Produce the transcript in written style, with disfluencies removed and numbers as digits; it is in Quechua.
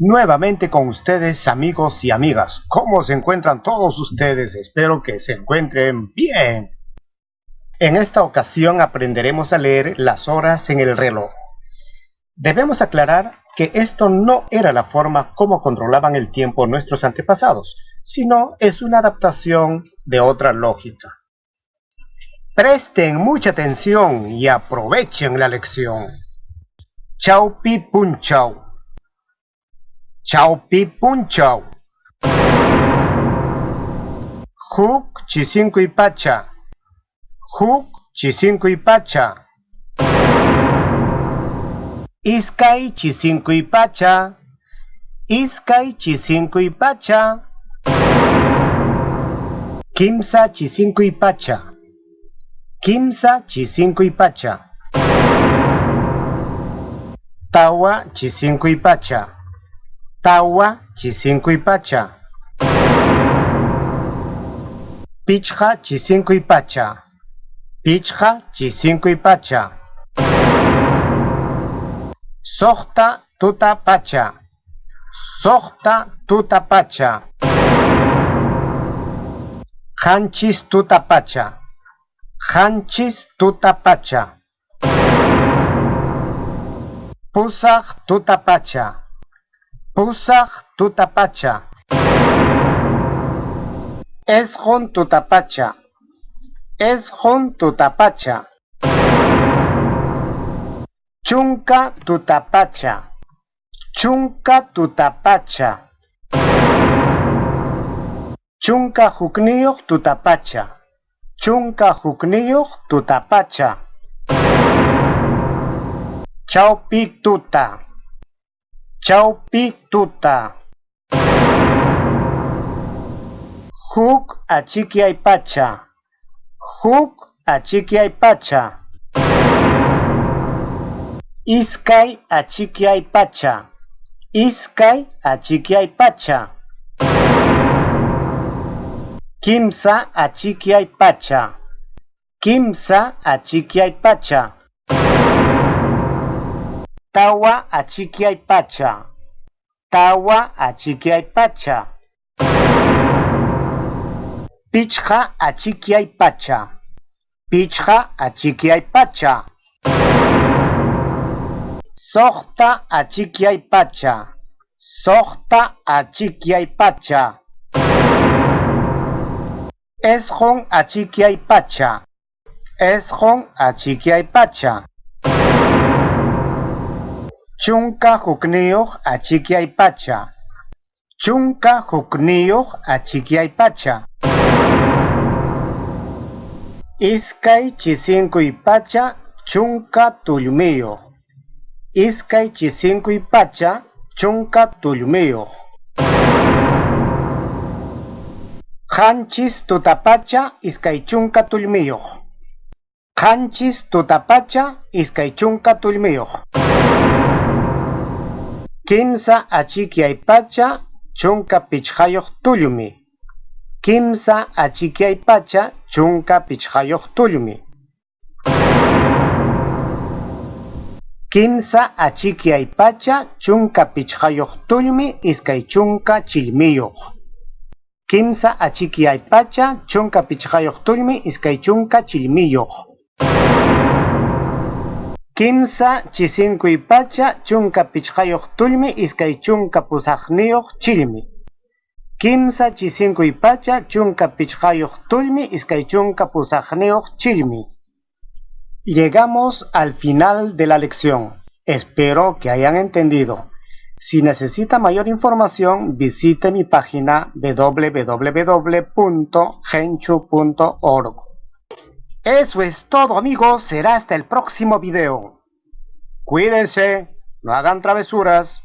Nuevamente con ustedes, amigos y amigas. ¿Cómo se encuentran todos ustedes? Espero que se encuentren bien. En esta ocasión aprenderemos a leer las horas en el reloj. Debemos aclarar que esto no era la forma como controlaban el tiempo nuestros antepasados, sino es una adaptación de otra lógica. Presten mucha atención y aprovechen la lección. Chaupi punchau. Chaupi punchau. Huk chisinkuy pacha. Huk chisinkuy pacha. Iskay chisinkuy pacha. Iskay chisinkuy pacha. Kimsa chisinkuy pacha. Kimsa chisinkuy pacha. Tawa chisinkuy pacha. Tawa chisinkuy pacha. Pichqa chisinkuy pacha. Pichqa chisinkuy pacha. Suqta tuta pacha. Suqta tuta pacha. Qanchis tuta pacha. Qanchis tuta pacha. Pusaq tuta pacha. Pusaq tuta pacha. Isqun tuta pacha. Isqun tuta pacha. Chunka tuta pacha. Chunka tuta pacha. Chunka hukniyuq tuta pacha. Chunka hukniyuq tuta pacha. Chaupi tuta. Chaupi tuta. Huk achikyay pacha. Huk achikyay pacha. Iskay achikyay pacha. Iskay achikyay pacha. Kimsa achikyay pacha. Kimsa achikyay pacha. Tawa achikyay pacha. Tawa achikyay pacha. Pichqa achikyay pacha. Pichqa achikyay pacha. Suqta achikyay pacha. Suqta achikyay pacha. Isqun achikyay pacha. Isqun achikyay pacha. Chunka hukniyuq achikyay pacha. Chunka hukniyuq achikyay pacha. Iskay chisinkuy pacha chunka tullmiyuq. Iskay chisinkuy pacha chunka tullmiyuq. Qanchis tutapacha iskay chunka tullmiyuq. Qanchis tutapacha iskay chunka tullmiyuq. Kimsa achikyay pacha chunka pichqayuq tullmi. Kimsa achikyay pacha chunka pichqayuq tullmi. Kimsa achikyay pacha chunka pichqayuq tullmi iskay chunka chillmiyuq. Kimsa achikyay pacha chunka pichqayuq tullmi iskay chunka chillmiyuq. Kimsa chisinkuy pacha chunka pichqayuq tullmi iskay chunka pusaqniyuq chillmi. Kimsa chisinkuy pacha chunka pichqayuq tullmi iskay chunka pusaqniyuq chillmi. Llegamos al final de la lección. Espero que hayan entendido. Si necesita mayor información, visite mi página www.genchu.org. Eso es todo, amigos. Será hasta el próximo video. Cuídense, no hagan travesuras.